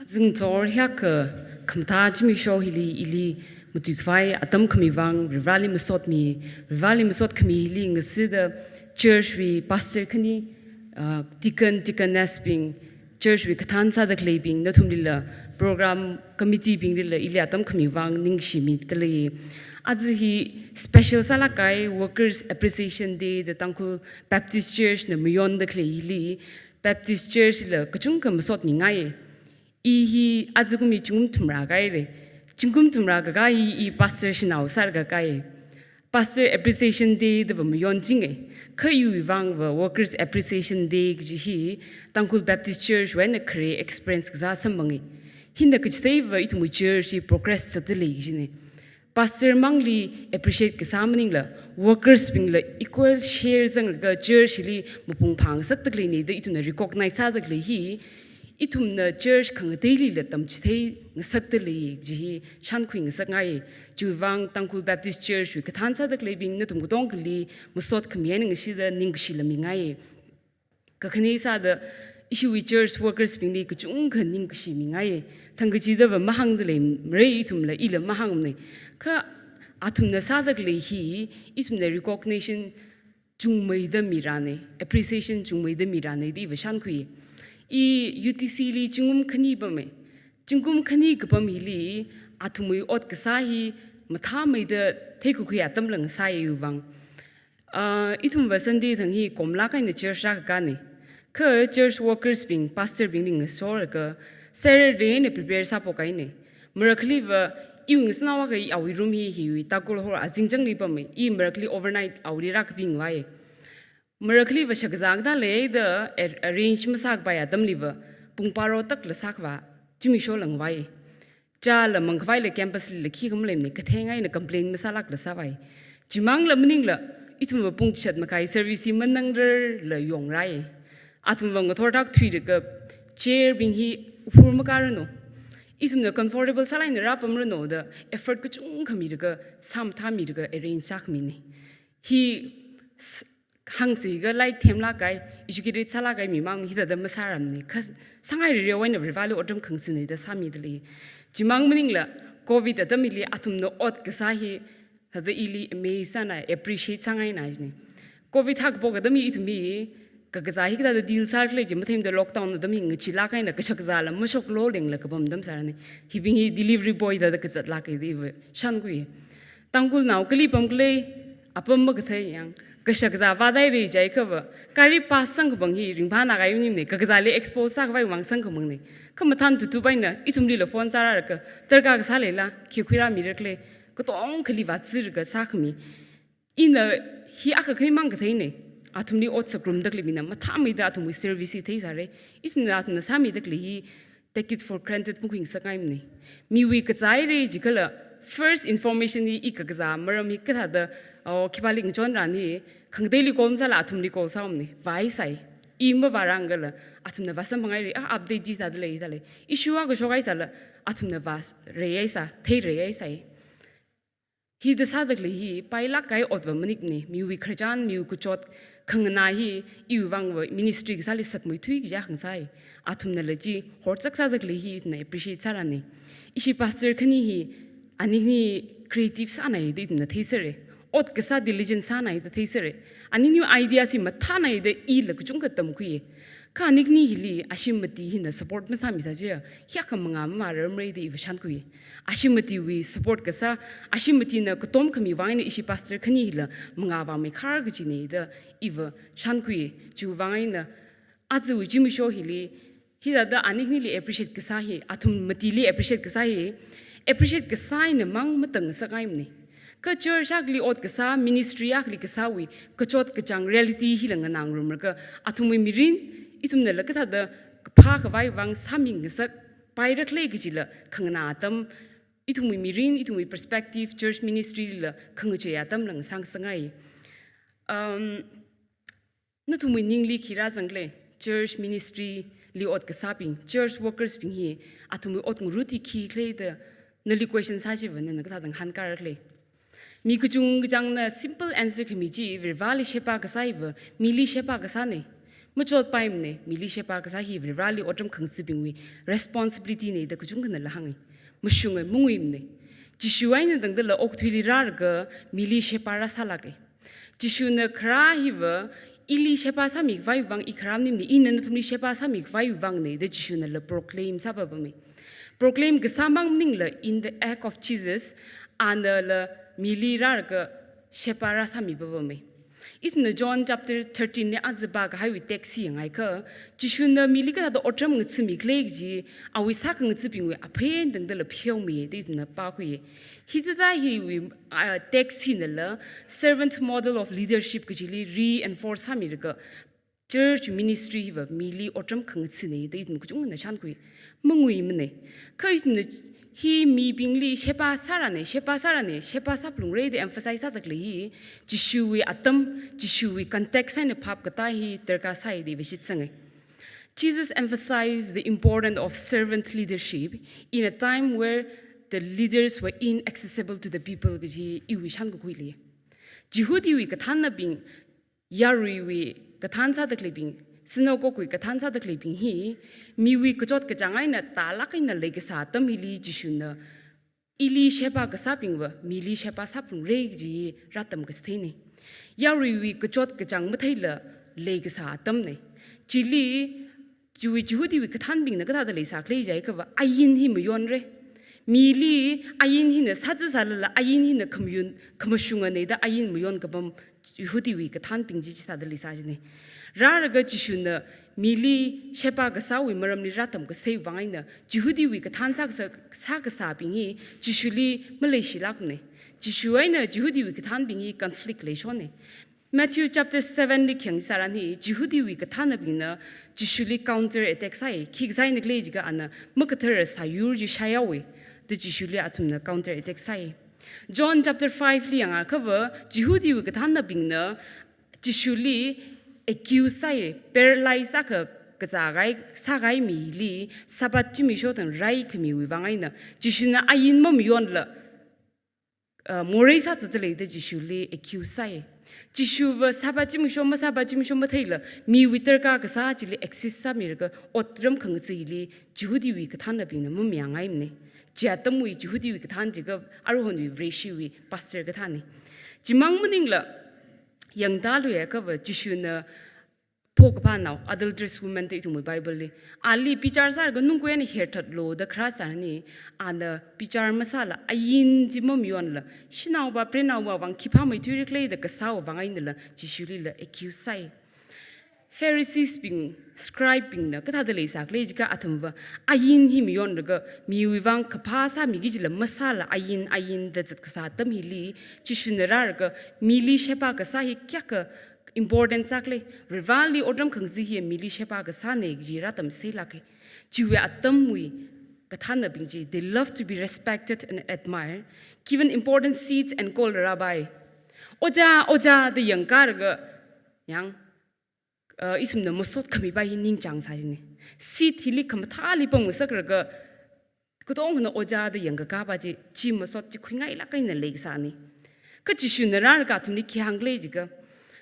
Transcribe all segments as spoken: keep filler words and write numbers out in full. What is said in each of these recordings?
Zingzor hiyākha khamathā zimiksho hili ili matuikhavai atam khami vang Varivarāli masotmi, Varivarāli masot khami hili ngasida church wui pastor khani, uh, deacon, deaconess bing, church wui kathān sāda khaleibing, nathumlila program committee binglila ili atam khami vang ningshimida lei. Aja hi special sālāk kahai Workers Appreciation Day da Tangkhul Baptist Church na mayonda khalei hili, Baptist Church la kachungkha masotmingai. I hi ajakum hi zingkum thumrā kahaire. Zingkum thumrā kakā hi i pastor shanao sāra kakāi. Pastor Appreciation Day da va mayonchinge. Kha iwui vang va Workers Appreciation Day kaji hi Tangkhul Baptist Church wui eina khare experience kasā samphanga. Hina kachithei va ithumwui church hi progress sāda lei kajine. Pastor mangli appreciate kasā maningla, workers bingla equal share zanglaga church li mapung phāngasakda khaleine da ithumna recognize sāda khalei hi, ithumna church khangateilila tamchithei ngasakda lei kaji hi shānkhui ngasakngai. Chiwui vang Tangkhul Baptist Church wui kathān sāda khaleibing nathum katongali masot khami eina ngashida ningkashi lamingai. Kakhane sāda ishiwui church workers bingli kachungkha ningkashi mingai. Thangkachida va mahāngda leimara, ithumla ila mahāngmane. Kha athumna sāda khalei hi ithumna recognition chungmeida mirane, appreciation chungmeida mirane da i va shānkhui. I U T C li zingkum khani pame. Zingkum khani kapam hili athumwui ot kasā hi mathāmeida theikakhui atam lāngsai iwui vang. Ah, ithum va Sunday thang hi komlāk eina church rākakāne. Kha church workers bing, pastor bingli ngasorlaga Saturday eina prepare sāphok kahaine. Marakhali va iwui ngasānao akha awui room hi hiwui Tagore Hall azingzangli pame. I marakhali overnight awuili rākapingvai. Marakhali va shakazā kathā leida ar-, arrange masākapai atamli va pung baro takla sākhavā zimiksho langvai. Chāla mangkhavaila campus lila khikha maleimane, katheng eina complain masālākla sāvai. Chimangla maningla, ithum va pung chishat makhai service hi manangrarla yongrai. Athum va ngathor thak thuilaga chair bing hi uphur makarano. Ithumna comfortable sālāk eina rāpamrano da effort kachungkha milaga sāmathāmilaga arrange sākhamine. Hi s-, hāngchiakha like themlāk kahai, educated sālāk kahai mimang hithāda masārarmane. Kha sāngai rereo eina Varivarāli otram khangasinne da sāmida lei. Chimang maningla, covid atam hili athumna ot kasā hi thāda ili amaze sānai, appreciate sāngainai ne. Covid hakaphok atam hi ithum hi kakazā hi kathāda deal sāra khala chi matheimada lockdown atam hi ngachilāk eina kashakazāla mashoklo lengla kapam atam sārane. Hibing hi delivery boy thāda kazatlāke da i va shānkhui. Tangkhulnao kali pam khalei, apam makathei yang, kashakazā vāthaire jiakha va, gari pass sangkapang hi ringphānā kahai maningmane, kakazāli expose sākhavai vang sangkamangne. Kha mathān tutup eina, ithumlila phone sārālaga, darkar kasā leila, khi khuirāmira khala, katongkhali vātsi laga sākhami. Ina hi akha khanimang katheine, athumli ot sāngarumda khalei mina, mathāmeida athumwui service hi theisāre. Ithumna athumna sāmida khalei hi, take it for granted makhuingasakngaimane. Miwui kazāhaire jikhala, first information hi i kakazā maram hi kathāda, oh, khipāli ngachonrani, khangateili call masāla athumli call sāumane, vāhaisai. I mavārangkhala, athumna vāsamphangaire, ah, update chi thāda lei, thāda lei. Issue akha shokhaisāla, athumna vāreihaisa, theireihaisai. Hithāda sāda khalei hi, pailāk kahai ot va manikne, miwui khararchan, miwui kachot, khanganā hi, iwui vang va ministry kasāli sakmeithui kaja khangasai. Athumnala chi, horchak sāda khalei hi, ithumna appreciate sārane. Ishi pastor khani hi, ani khani creative sānai da ithumna theisere. Ot kasā diligent sānai da theisere. Ani new idea chi mathānai da ila kachungkha tamkhuiye. Kha ani khani hili ashim mati hina support masāmisā chiakha, hiyākha mangā mavārarmara da i va shānkhui. Ashim matiwui support kasā, ashim matina katom khami vang eina ishi pastor khani hila mangā vāmeikhar kajine da i va shānkhui. Chiwui vang eina, ajawui zimiksho hili, hithāda ani khanili appreciate kasā hi, athum matili appreciate kasā hi, appreciate kasā eina mang matangngasakngaimane. Kha church akhali ot kasā, ministry akhali kasāwui, kachot kachāng reality hila nganāngarumlaga, athumwui mirin, ithumnala kathāda phākhavai vang sāmingasak paira khala kajila khanganā atam, ithumwui mirin, ithumwui perspective, church ministry la khangachei atamla ngasāngasakngai. Um, Nathumwui ningli khi rāzang khala, church ministry li ot kasābing, church workers bing hi, athumwui ot ngarut hi khi khala da, nali question sā chiva nana kathāda ngahānkāra khala. Mi kachungkachāngna simple answer khami chi, Varivarāli sheba kasā hiva, mili sheba kasāne. Machotpaimana, mili sheba kasā hi Vareli otram khangacheebingwui responsibility na da kachungkhana hānga. Mashunga, manguimana. Jishu eina tangdala okathuili rālaga mili sheba rāsālāka. Jishuna kharā hiva ili sheba sāmikhavai vang, i kharā maningmana, ina nathumli sheba sāmikhavai vangna da Jishunavala proclaim sāpapama. Proclaim kasāmang maningla, in the act of Jesus, anala mili rālaga sheba rāsāmipapama. Ithumna John chapter thirteen li aja pākahaiwui text hi yangakha, Jishuna mili kathāda otram ngacheemikhala kaji, awui sākhangacheebingwui aphein tangdala pheomi da ithumna pākhuiya. Hithāda hiwui, ah, text hinala servant model of leadership kajili reinforce sāmilaga, church ministry hiva mili otram khangacheena da ithum kachungkhana shānkhui. Manguimana. Kha ithumna hi mibingli sheba sārana, sheba sārana, sheba sāphalungra da emphasize sādakhalei hi, Jishuwui atam, Jishuwui context eina phap katā hi darkar sāi da iva shitsanga. Jesus emphasized the importance of servant leadership in a time where the leaders were inaccessible to the people kaji iwui shānkakhuili. Jihudiwui kathānnabing, yaruiwui kathān sādakhaleibing, synagogue wui kathān sādakhaleibing hi, miwui kachot kachāng eina tālāk eina leikasā atam hili Jishuna, ili sheba kasābingva mili sheba sāphalungra kaji rātamkachitheina. Yaruiwui kachot kachāng matheila leikasā atamna. Chili, chiwui Jihudiwui kathānbingna kathāda leisākhala jiakhava, ain hi mayonra. Mili ain hina sāzā sālala, ain hina khamayun, khamashungana da ain mayon kapam Jihudiwui kathānbing chi chithāda leisā jina. Rālaga Jishuna mili sheba kasāwui maramli rātamkasei vang eina, Jihudiwui kathān sākasā, sākasābing hi Jishuli maleishilākmana. Jishu eina Jihudiwui kathānbing hi conflict leishona. Matthew chapter seven li khayang sāran hi, Jihudiwui kathānnabingna Jishuli counter attack sāi, khikha sāinakhala jiakha ana makathara sāyur chi shāyaowa da Jishuli athumna counter attack sāi. John chapter five li yangakhava, Jihudiwui kathānnabingna Jishuli accuse sāi, paralyze sākha kazākahai, sākahai mili Sabbath zimiksho thang raikhamiwui vang eina, Jishuna ain mamayonla, uh, morei sāzatdalei da Jishuli accuse sāi. Jishuva Sabbath zimiksho ma-, Sabbath zimiksho matheila, miwui darkar kasā chili access sāmilaga otram khangacheeli Jihudiwui kathānnabingna mamayāngaimana. Chi atamwui Jihudiwui kathān jiakha aruihonwui Vareshiwui pastor kathāna. Chimang maningla, yangtāluiakhava Jishuna phokaphānao, adulterous woman da ithumwui Bible li, ali bichar sālaga nungkui eina herthatlu da kharā sāni, ana bichar masāla, ain chi mamayonla, shanaova, preinaova vang khipā maithuirakhala da kasāwui vang einala Jishulila accuse sāi. Pharisees bing, scribe bingna kathāda leisākhala jiakha athumva ain hi mayonlaga miwui vang kaphā sāmiki kajila masāla ain, ain da zatkasā atam hili, Jishuna rālaga mili sheba kasā hi kayākha important sākhala, Vareli otram khangazin hi mili sheba kasāna kaji rātamchitheilāka. Chiwui atamwui kathānnabing chi, they love to be respected and admired, given important seats and called Rabbi. Ojā, ojā da yangkalaga, yang, uh, ithumna masot khamipa hi ningchāng sāchina. Seat hili khamathāli pamngasaklaga, katongana ojā da yangkakapa chi, chi masot chi khuingailāk eina leisāna. Kha Jishuna rālaga athumli khi hāngkhala jiakha,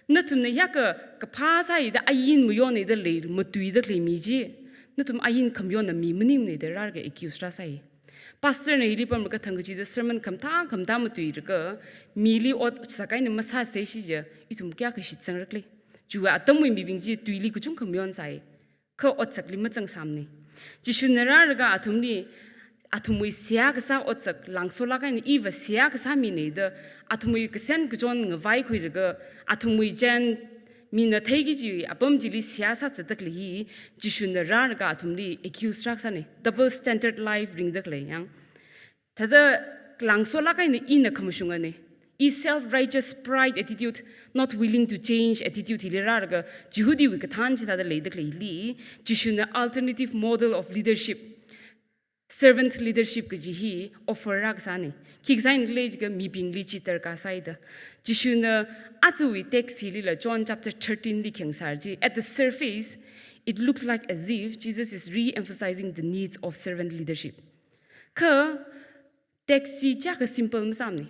nathumna hiyākha kaphā sāi da ain mayona da lei, matuidalei mi chi, nathum ain khamayonna mi maningmana da rālaga accuse rāsāi. Pastor na hili pamlaga thangkachida sermon khamathā khamathā matuilaga, mili otsak eina masāsei shi ja, ithum kayākha shitsangrakhala. Chiwui atamwui mibing chi tuili kachungkha mayon sāi. Kha otsakli mazangsāmana. Jishuna rālaga athumli, athumwui seihā kasā otsak, langsolāk eina iva seihā kasā mina da, athumwui kasān kachon ngavaikhuilaga, athumwui chān mina theiki kaji apam chili seihā sāzatdalei hi, Jishuna rālaga athumli accuse rākasāna, double standard life ringdalei yang. Thāda langsolāk eina ina khamashungana, i self-righteous pride attitude, not willing to change attitude hili rālaga, Jihudiwui kathān chithāda leidalei hili, Jishuna alternative model of leadership, servant leadership kaji hi offer rākasāna. Khi kasāinakhala jiakha mibingli chi darkar sāi da. Jishuna ajawui text hilila John chapter thirteen li khangsāra chi, at the surface, it looks like as if Jesus is re-emphasizing the needs of servant leadership. Kha text chi kayākha simple masāmana.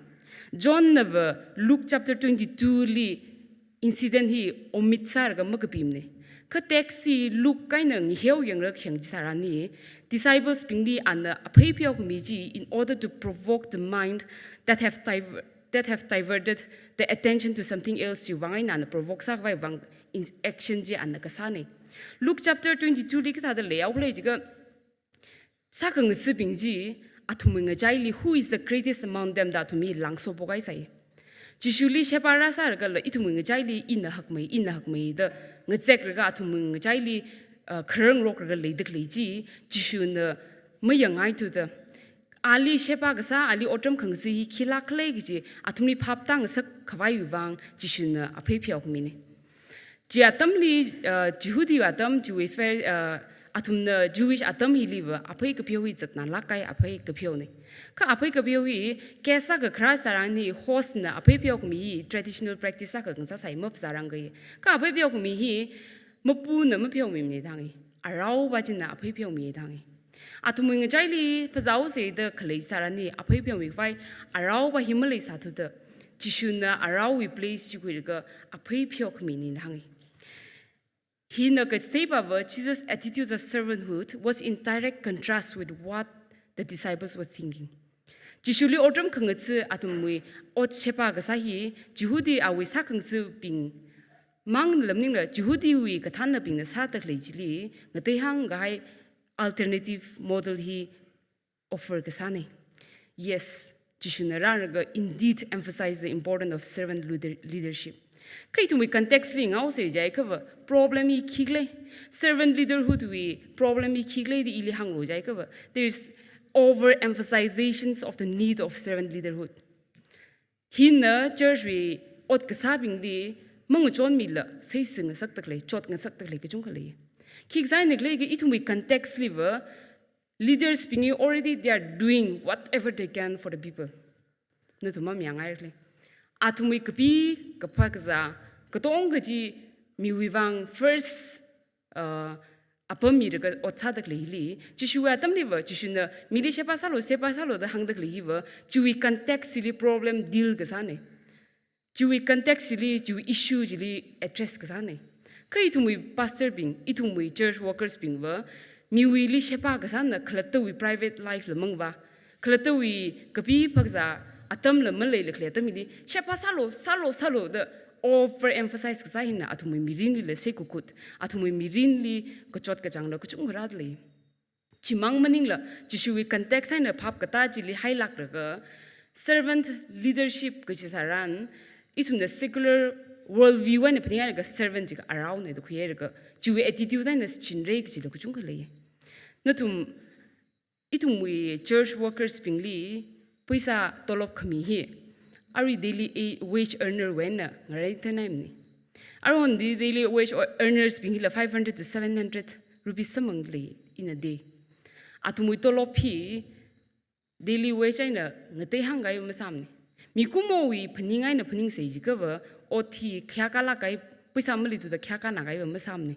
John nava Luke chapter twenty-two li incident hi omit sālaga makapimana. Kha text hi Luke eina ngaheo yanglāk shang chi tharan hi, disciples bingli ana aphei pheokhami chi in order to provoke the mind that have diver-, that have diverted the attention to something else chiwui vang eina ana provoke sākhavai vang in action chi ana kasāna. Luke chapter twenty-two li kathāda leihaokhala jiakha, sākhangathabing chi athumwui ngachaili, "Who is the greatest among them?" da athum hi langso pokaisai. Jishuli sheba rāsālaga la ithumwui ngachaili ina hakmei, ina hakmei da ngazeklaga athumwui ngachaili, uh, kharangroklaga leidalei chi, Jishuna mayangngaithuda, ali sheba kasā, ali otram khangatha hi khilāk khala kaji athumli phap tāngasakkhavaiwui vang Jishuna aphei pheomina. Chi atamli, uh, Jihudi atam, chiwui Phar-, uh, athumna Jewish atam hiliva aphei kapheo hi zatnālāk kahai aphei kapheona. Kha aphei kapheo hi case sākha kharā tharan hi host na aphei pheokhami hi traditional practice sākha khangasā sai mapsārang kahai. Kha aphei pheokhami hi mapuna mapheomimana da hānga. Araova china aphei pheomi da hānga. Athumwui ngachaili phazāhaosa da khalei tharan hi aphei pheomikhavai araova hi maleisāthuda, Jishuna araowui place chi khuilaga aphei pheokhamina da hānga. Hina kachitheipava, Jesus' attitude of servanthood was in direct contrast with what the disciples were thinking. Jishuli otram khangatha athumwui ot sheba kasā hi, Jihudi awui sākhangathabing mang lam maningla, Jihudiwui kathānnabingna sādalei chili ngateihāng kahai alternative model hi offer kasāna. Yes, Jishuna rālaga indeed emphasize the importance of servant leader-, leadership. Kha ithumwui context li ngahaosa jiakhava problem hi khikhala, servant leaderhood wui problem hi khikhala da ili hānglu jiakhava, there is overemphasizations of the need of servant leaderhood. Hina church wui ot kasābingli mangachonmila, seisingasakdalei, chotngasakdalei kachungkha lei. Khikha sānakhala kaji ithumwui context liva, leaders bing hi already they are doing whatever they can for the people. Nathum mamayāngngailei. Athumwui kapi, kaphā kazā, katonga chi miwui vang first, uh, apam milaga ot sādalei hili, Jishuwui atamliva, Jishuna mili sheba sālu, sheba sālu da hāngdalei hiva, chiwui context chili problem deal kasāna. Chiwui context chili, chiwui issue chili address kasāna. Kha ithumwui pastor bing, ithumwui church workers bingva, miwuili sheba kasāna khalattawui private life la mangva, khalattawui kapi phakazā atamla maleilakhalei atam hili, sheba sālu, sālu, sālu da overemphasize kasā hina athumwui mirinlila seikakut, athumwui mirinli kachot kachāngla kachungkha rādalei. Chimang maningla, Jishuwui context eina phap katā chili hailāklaga, servant leadership kaji tharan, ithumna secular worldview eina phaninglaga servant jiakha araona da khuilaga, chiwui attitude eina shichinra kajila kachungkha lei. Nathum, ithumwui church workers bingli pheisā tolop khami hi, arui daily a-, wage earner wui eina ngareithānaimana. Aruihonli daily wage earners bing hila five hundred to seven hundred rupees samphangdalei in a day. Athumwui tolop hi daily wage eina ngateihāng kahai masāmana. Mikumowui phaning eina phaningsei jiakhava, ot hi khayākālāk kahai, pheisā maleithuda khayākānā kahaiva masāmana.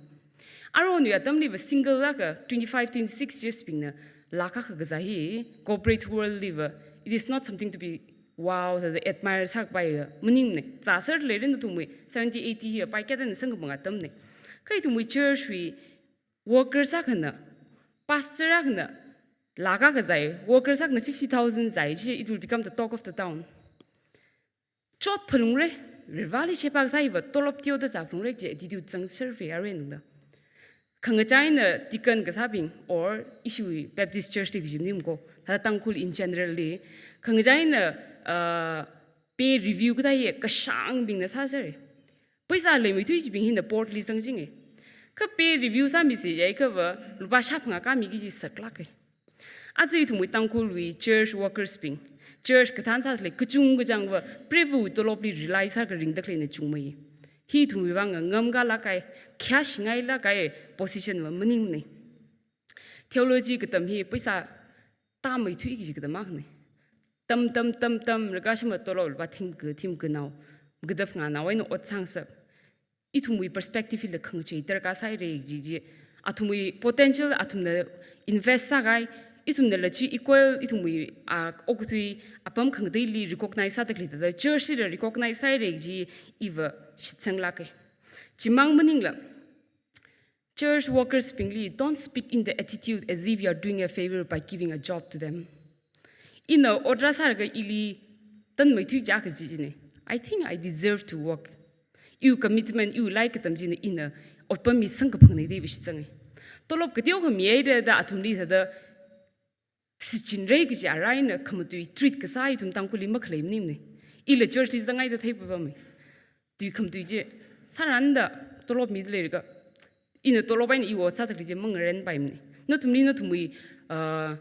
Aruihonwui atamliva single lāka twenty-five, twenty-six years bingna lakh akha kazā hi, corporate world liva, it is not something to be wow, thāda admire sākhavai maningmana. Zāserlei rin athumwui seventy, eighty hi paiketana sangkhamang atamna. Kha ithumwui church wui workers akhana, pastor akhana, lakh akha zai, workers akhana fifty thousand zai chi, it will become the talk of the town. Chot phalungra, Vareli sheba kasā hiva tolop teoda zā phalungra kaji attitude zangserva aruinungda. Khangachaina deacon kasābing, or ishiwui Baptist Church li kaji maningmana ko, thāda Tangkhul in general li, khangachaina, uh, pay review kathā hi kashāngbingna sāsera. Pheisā leimeithui chibing hina board li zangchinga. Kha pay review sāmisa jiakhava, lupā shāphangā kāmiki kaji saklāka. Aja ithumwui Tangkhulwui church workers bing, church kathān sādalei kachungkachāngva, preivawui tolopli rely sākha ringdakhaleina chungmei. Hi ithumwui vang ngamkālāk kahai, khayāshingailāk kahai position va maningmana. Theology katam hi pheisā tāmeithui kaji katam akhana. Tam, tam, tam, tamlaga shimān tolop lupā thingkha, thingkhanao, kathāphangānao eina ot sāngasak. Ithumwui perspective hila khangachei darkar sāhaira kaji chi. Athumwui potential athumna invest sākahai, ithumnala chi equal, ithumwui, ah, okathui apam khangateili recognize sādakhaleida, church lila recognize sāhaira kaji iva shitsanglāka. Chimang maningla, church workers bingli, don't speak in the attitude as if you are doing a favor by giving a job to them. Ina ot rāsālaga ili tanmeithui kaja kajina. I think I deserve to work. Iwui commitment, iwui lairik katam china ina otpam misang kaphangnei da iva shitsanga. Tolop kateokha mihaida da athumli thāda shichinra kaji arā eina khamatui treat kasā ithum Tangkhulli makhalei maningmana. Ila church li zangngaida theipapama. Tui khamatui chi sāranda tolop mida leilaga, ina tolop eina iwui ot sāda khalei chi mangaranpaimana. Nathumli nathumwui, ah,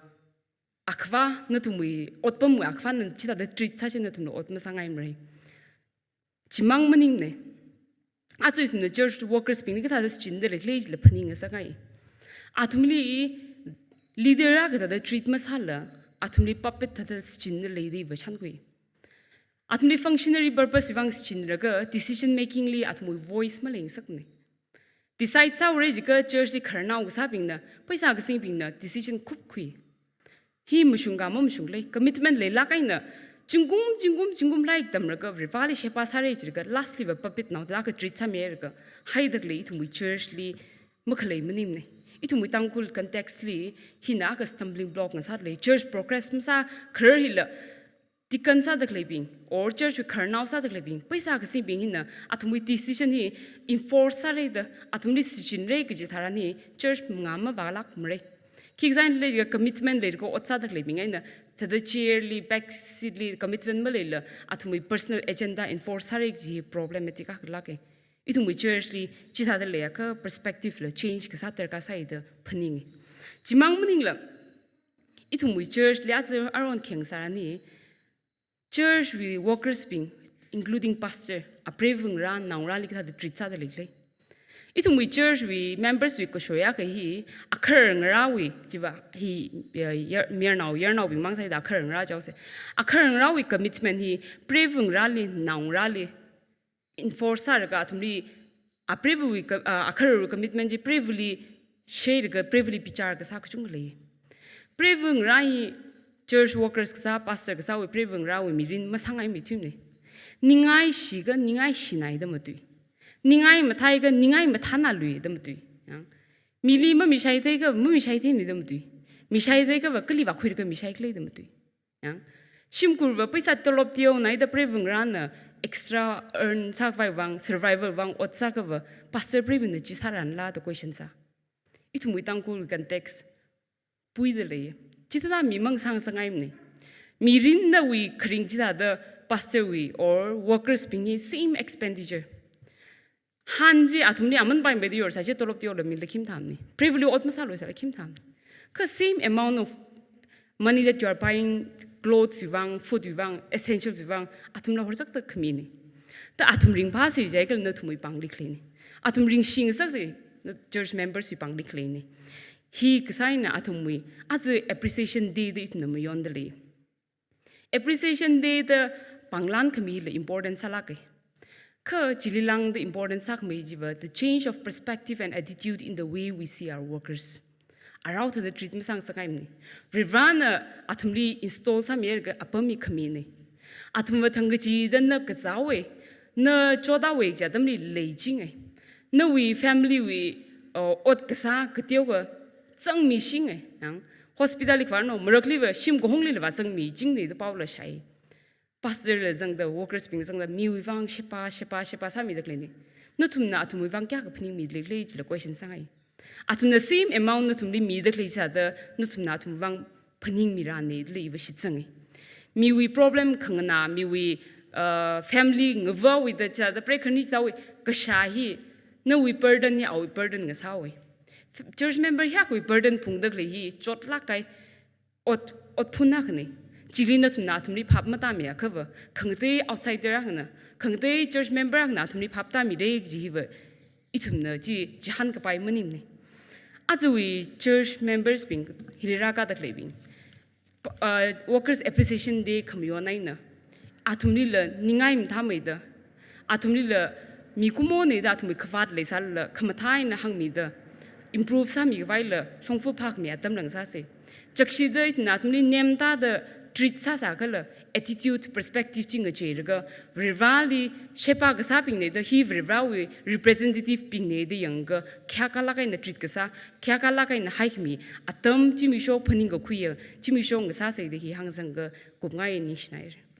akhava, nathumwui otpamwui akhava na chithāda treat sā chi nathumla ot masāngaimara. Chimang maningmana. Aja ithumna church workers bingli kathāda shichinda leikhala jila phaningngasakngai. Athumli leader akha thāda treat masāla, athumli puppet thāda shichinda lei da iva shānkhui. Athumli functionary purpose wui vang shichinlaga decision making li athumwui voice maleingasakmana. Decide sāhaora jiakha church li khararnao kasābingna, paisa kasingbingna decision khupkhui. Hi mashungka mamashung lei, commitment leilāk eina, zingkum, zingkum, zingkum lairik tamlaga, Vareli sheba sāra jilaga, last li va puppet naoda akha treat sāmilaga, haida khalei ithumwui church li makhalei maningmana. Ithumwui Tangkhul context li, hina akha stumbling block ngasāda lei, church progress masākharar hila, deacon sāda khaleibing, or church wui khararnao sāda khaleibing, paisa kasingbing hina, athumwui decision hi enforce sāra da, athumli shichinra kaji tharan hi, church mangā mavālākmara. Khi kasāna leilaga commitment leilaga ot sāda khaleibing eina, thāda chair li, back seat li commitment maleila, athumwui personal agenda enforce sāra kaji problematic akhalāka. Ithumwui church li chithāda leiakha perspective la change kasā darkar sāi da phaninga. Chimang maningla, ithumwui church li aja aron kheng sārani, church wui workers bing, including pastor, apreiva̱ ngarā, naongarāli kathāda treat sāda leikhala. Ithumwui church wui members wui kashoi akha hi, akharar ngarāwui, chiva hi, ya, ya, mayarnao, yarnaobing mang sāda akharar ngarā jihaosa. Akharar ngarāwui commitment hi, preiva̱ ngarāli, naongarāli enforce sālaga athumli, apreiva̱wui ka-, ah, akhararwui commitment chi preiva̱li sheilaga preiva̱li bichar kasā kachungkha lei. Preiva̱ ngarā hi church workers kasā, pastor kasāwui preiva̱ ngarāwui mirin masāngaimei thuimana. Ningai shikha, ningai shinai da matui. Ningai mathaikha, ningai mathānalui da matui. Yang. Mili mamishaithei kha, mamishaithei ni da matui. Mishaitheikha va kali vākhuilaga mishai khalei da matui. Yang. Shimkhurva paisa tolop teonaida preiva̱ ngarāna extra earn sākhavai vang, survival vang, ot sākha va, pastor preiva̱na chi sāranla da question sā. Ithumwui Tangkhul context puida lei. Chithāda mi mangasāngasakngaimana. Mirin nawui kharing chithāda pastor wui or workers bing hi same expenditure. Han chi athumli aman pai medi yor sāchi tolop teola mila khim thamni. Preiva̱li ot masālu sāla khim tham. Kha same amount of money that you are buying clothes wui vang, food wui vang, essentials wui vang, athumla horzakta khamini. Ta athum ringphāsi jiakha nathumwui pāngli khaleini. Athum ringshingasaksi na church members wui pāngli khaleini. Hi kasā eina athumwui, aja appreciation day da ithumna mayonda lei. Appreciation day da pānglan khamila important sālāka. Kha chili lāngda important sākhamei chiva, the change of perspective and attitude in the way we see our workers. Arao thāda treat masāngasakngaimana. Varivarana athumli install sāmilaga apam hi khamina. Athumva thangkachida na kazāhaowa, na chothaowa kaji atamli leichinga. Nawui family wui, uh, ot kasā kateokha zangmishinga. Yang hospital li khavāranu, marakliva shim kahonglila vāzangmichingna da paola shai. Pastor la zangda, workers bing zangda, miwui vang sheba, sheba, sheba sāmida khaleini. Nathumna athumwui vang kayākha phaningmida leikhala chila question sāngai. Athumna same amount nathumli mida khalei sāda, nathumna athumwui vang phaningmirani da iva shitsanga. Miwui problem khanganā, miwui, uh, family ngavawui da chāda, preikhani chāwui kashā hi, nawui burden hi awui burden ngasāhaowa. Church member hiyākhawui burden phungda khalei hi chotlāk kahai ot, otphun akhana. Chili nathumna athumli phap matāmiakha va, khangatei outsider akhana, khangatei church member akhana athumli phap tāmira kaji hiva, ithumna chi, chihānkapai maningmana. Ajawui church members bing, hili rākāda khaleibing, pa-, uh, Workers Appreciation Day khamayon eina, athumlila ningai mathāmeida, athumlila mikumona da athumwui khavāt leisālala khamathā eina hāngmida, improve sāmikhavaila shongfa phākhami atam lāngsāsa. Chakshida ithumna athumli nemtāda treat sāsā kala attitude, perspective chi ngacheilaga, Varivarāli sheba kasābingna da hi Varivarāwui representative bingna da yanglaga, kayākha lāk eina treat kasā, kayākha lāk eina haikhami atam zimiksho phaningkakhuiya, zimiksho ngasāsa da hi hāngsanglaga kupngai ningshinaira.